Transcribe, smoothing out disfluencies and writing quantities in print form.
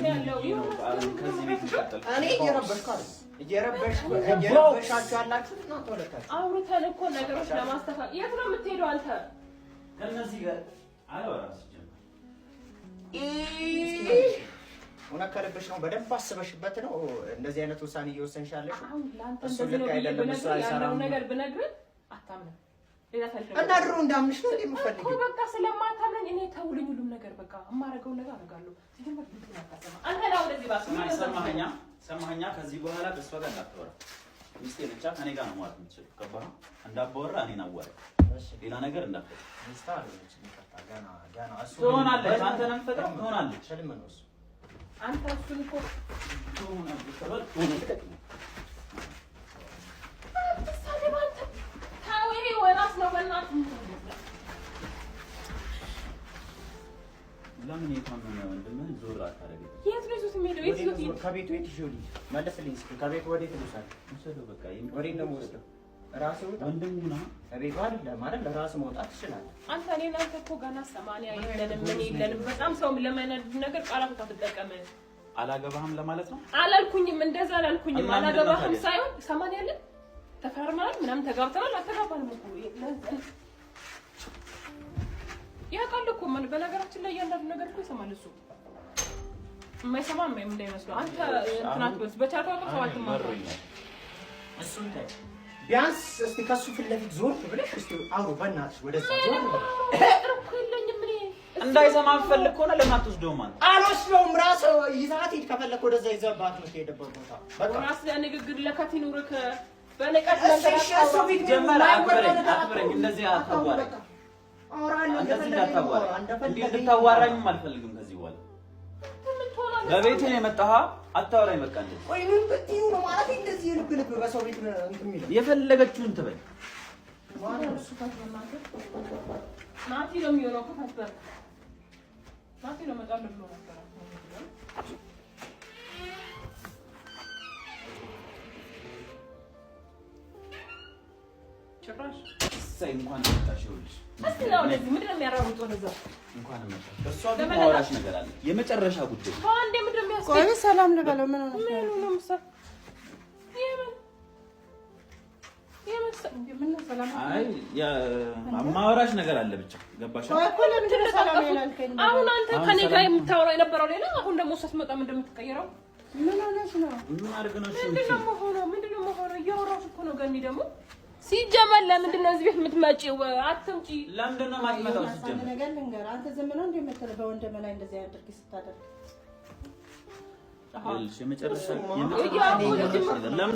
ያለው። ከዚህ ቤት ይቀጥል። እኔ እየረበሽኩ አይደል? እየረበሻችሁ ያላችሁት እናንተ ሁለታችሁ። አውርተን እኮ ነገሮች ለማስተካከል። የት ነው የምትሄደው አንተ? ከእነዚህ ጋር አላወራም ሲጀመር። እውነት ከልብሽ ነው? በደንብ አስበሽበት ነው እንደዚህ አይነት ውሳኔ እየወሰንሽ ያለሽው? አሁን ለአንተ እሱ እንደዚህ ነው ልክ ብዬ አይደለም፣ እሱ ብነግርህ አይሰራም። ያለውን ነገር ብነግርህ አታምንም። ሌላ ታሪክ ነው። እና ድሮ እንዳምንሽ ነው እንዴ እኮ የምፈልጊው? በቃ ስለማታምነኝ እኔ ተውልኝ፣ ሁሉም ነገር በቃ የማደርገውን ነገር አደርጋለሁ። ሲጀመር ድምፅህን አታሰማ። አንተ ና ወደዚህ እባክህ። ስማኝ፣ ሰማኸኛ? ሰማኸኛ? ከዚህ በኋላ ከእሷ ጋር እንዳታወራ። ሚስቴ ብቻ ከእኔ ጋር ነው ማለት የምትችለው። ገባህ? እንዳባወራ እኔን አዋራኝ፣ ሌላ ነገር እንዳትፈጥር። ሚስት አይደለችም፣ ይቅርታ፣ ገና ገና እሱ ትሆናለች። አንተ ነው የምትፈጥረው፣ ትሆናለች። ህልም ነው እሱ። አንተ እሱን እኮ ትሆናለች ተባልክ፣ ትሆናለች። አትሳደብ አንተ። ተው፣ ይሄ ወራስ ነው በእናትህ። ለምን የታመመ ወንድምህን ዞር አታደርግም? የት ነው ይዞት የሚሄደው? የት ይዞት ይሄድ? ከቤቱ የት ይዤው ልሂድ? መልስልኝ እስኪ። ከቤቱ ወዴት ልውሰድ? ውሰደው በቃ። ወዴት ነው የምወስደው? ራስህ ውጣ። ወንድሙ ነው። ከቤቱ አይደለም አይደል? ራስህ መውጣት ትችላለህ። አንተ እኔ አንተ እኮ ገና 80 የለንም ምን የለንም። በጣም ሰው ለማይናድድ ነገር ቃላት አትጠቀም። አላገባህም ለማለት ነው። አላልኩኝም፣ እንደዛ አላልኩኝም። እና ምንድን ነው አላገባህም ታዲያ? ሳይሆን 80 አለን ተፈራርመናል፣ ምናምን ተጋብተናል። አልተጋባንም እኮ ያውቃል እኮ በነገራችን ላይ እያንዳንዱ ነገር እኮ ይሰማል እሱ። የማይሰማ እንዳይመስለው አንተ እንትን አትበል። በቻልከው አቅም ሰው አትማታ። መሮኛል። እሱን ተይ። ቢያንስ እስቲ ከሱ ፊት ለፊት ዞር ብለሽ እስቲ አውሩ። በእናትሽ ወደዛ ዞር ብለሽ። ቁጥር እኮ የለኝም እኔ። እንዳይሰማ የምትፈልግ ከሆነ ለምን አትወስደውም አንተ? አልወስደውም። ራስህ ይዘሃት ሂድ። ከፈለክ ወደዛ ይዘህባት የምትሄድበት ቦታ በቃ። ራስህ ንግግር ለከት ይኑርክ። በንቀት እሺ፣ ነገር እሺ፣ እሱ አታውራ። ፊት ጀመረ የማይወራ አክብረኝ፣ ነገር አክብረኝ። እንደዚህ አታዋራኝ። በቃ አወራለሁ፣ እንደዚህ እንደፈለገኝ እንዳታዋራኝ፣ አወራ፣ እንዲህ እንደፈለገኝ እንድታዋራኝም አልፈልግም ከዚህ በኋላ። ምን ትሆናለህ? በቤትህ ነው የመጣህ፣ አታወራኝ። በቃ እንደዚህ ቆይ ምን ብትይው ነው ማለት እንደዚህ የልብ ልብ በሰው ቤት እንትን የሚለው? የፈለገችውን ትበል። ማነው እሱ? ናቲ ነው የሚሆነው። ክፈት በር። ናቲ ነው እመጣለሁ ብሎ ነበረ። ጭራሽ እሰይ እንኳን መጣሽ። ይኸውልሽ እስኪ ና ወደዚህ። ምንድን ነው የሚያራሩጠው ወደዛ? እንኳን መጣሽ። ከእሷ ጋር ማወራሽ ነገር አለ። የመጨረሻ ጉዳይ። በአንዴ ምንድን ነው የሚያስገኝ? ቆይ ሰላም ልበለው። ምን ሆነሽ ነው? ምኑ ነው የምን የምን ምነው ሰላም? አይ ማወራሽ ነገር አለ ብቻ። ገባሽ? ቆይ እኮ ለምንድን ነው ሰላም ያላልከኝ? አሁን አንተ አሁን ከኔ ጋር ሰላም- የምታወራው የነበረው ሌላ፣ አሁን ደግሞ እሷ ስትመጣ ምንድን ነው የምትቀየረው? ምን ሆነሽ ነው? ምን አድርግ ነው እሱ? ምንድን ነው የምሆነው? ምንድን ነው የምሆነው? እያወራሁሽ እኮ ነው። ገኒ ደግሞ ሲጀመር ለምንድን ነው እዚህ ቤት የምትመጪው? አትምጪ። ለምንድን ነው የማትመጣው? አንድ ሲጀመር ነገር ልንገርህ፣ አንተ ዝም ነው እንደ የምትለው በወንድምህ ላይ እንደዚህ አድርጊ ስታደርግ ይኸውልሽ የመጨረሻ እሱማ የመጨረሻ ነገር ለምን